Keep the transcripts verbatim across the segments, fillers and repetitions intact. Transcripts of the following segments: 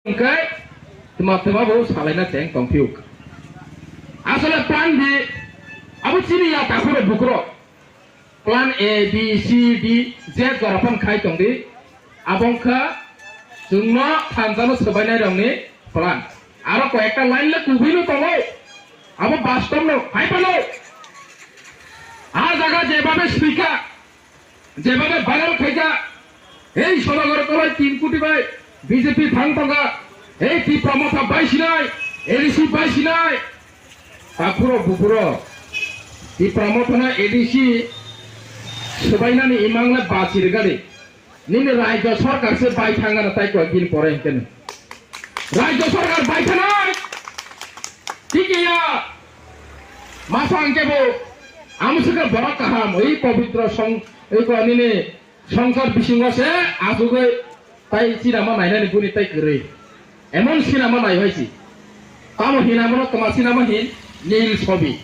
Hwnkhe twma twma bo salaina cheng tongphio. Asole plan di abo chini ya takhuro bukuro. Plan A, B, C, D, Z jora phano khai tong di. Abo wngkha chwngno thansa no swbainai rokni plan. Aro koi ekta line le kubui no tongo. Abo bastom no hai phano. A jaga jebabe swika. Jebabe viral khaijak, ei Sodagar kolai tin koti bai B J P thang tongkha, ei Tipra Motha bai sinai, A D C bai sinai. Takhuro bukhuro, Tipra Motha na A D C swbainani imang le bachirgadi. Nini Rajya Sarkar se bai thangana tai koi din pore hwnkhe. Rajya Sarkar bai thanai. Thik ya. Masa hwnkhe bo amo swkhe borok kaham, oi pobitro song, oi ko nini songsar bisingo se asugwi tai chinama nainani buni tai kwrwi. Emon sinama nai hoisi. Tamo hinamano toma sinama hin nil sobi.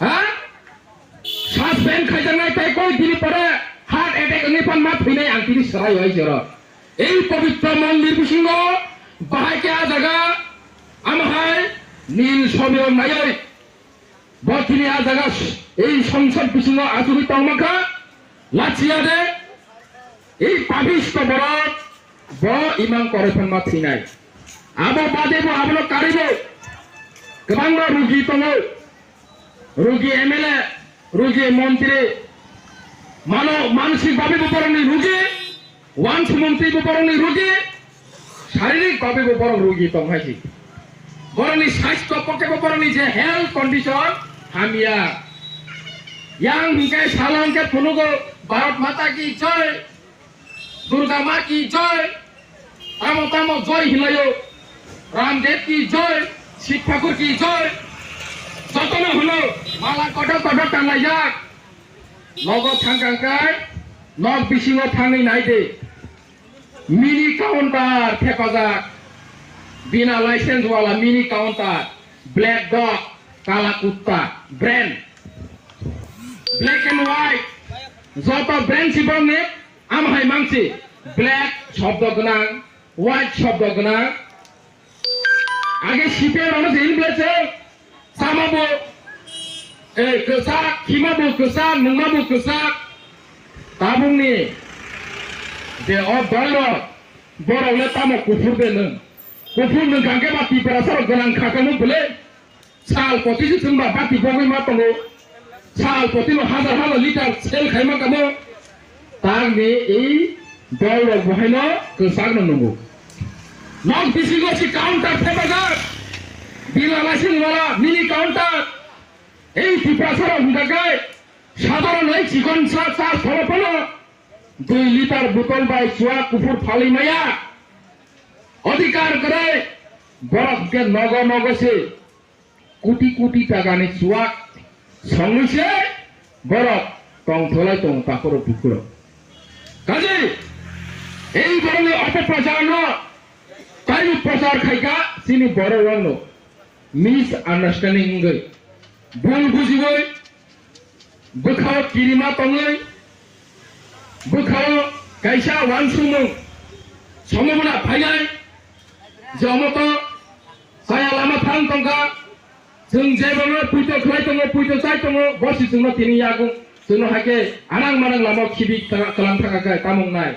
Ha? Suspend khaijaknai tai koi dini pore heart attack wngwi phan ma thwinai ang tini swrai hoisi oro. Ei pobitro mondir bisingo bahai khe a jaga amo hai nil sobi rok naiwi. Bo tini a jaga ei songsad bisingo achugwi tongma kha, lachiya de, ei papisto borok bo imang koroi phanma thwinai. Abo bade bo abono karibo kwbangma rugi tongo, rugi M L A, rugi montri, mano mansik babe bo borokni rugi. Wansuk mantwi bo borokni rugi, sharirik babe bo borok rugi tong hai si. Borokni sasthyo pokhe bo borokni je health condition hamya. Yang hwnkhe salo hwnkhe phunugo Bharat Mata ki jai, Durga Ma ki jai, tamo tamo jai hinlaio, Ramdev ki jai, Shiv Thakur ki jai, jotono hwno mala kotor kotor tanlaijak. Nogo thangkang khe, nok bisingo thangwi nai di. Mini counter thepajak. Bina license wala mini counter. Black dog, kala kutta, brand. Black and white. Joto brand si borokni, am hai mangsi. Black shobdo gwnang, white shobdo gwnang. Age C P M rokno se hini belai se, sama bo, eh, kwchak, khima bo kwchak, nungma bo kwchak. Tabukni je o dol rok, borok le tamo kuphur de nwng. Kuphur nwng kha khe ba Tiprasa rok gwnang kha khe nwng bwle. Sal poti se chwngba bati bogwi ma tongo. Sal poti no hazar hazar liter sell khai ma kamo. Tangni ei dol rok bo haino kwchak no nungo. Nok bisingo si counter thepajak. Bila license wala mini counter. Ei Tiprasa rok hwnkha khe sadharon ei chikon sa cha thoro phano dui liter botol bai chua kuphur phalwi maya. Odhikar kwrwi borok hwnkhe nogo nogo se. Koti koti takani chuak songwi se borok tongtholai tongo takhoro bukhuro. Kaje ei borokni opoprocharno taibo prochar khaikha chini borok rokno misunderstanding wngwi bul bujiwi bwkhao kirima tongwi, bwkhao kaisa uansukmung somobona phainai, je omo to chaya lama thang tongkha, chwng jebono puito khlai tongo, puito chai tongo, bosi chwngno tini yago, chwngno haikhe anang manang lama khibi tala-, tlang thangkha khe tamo wngnai.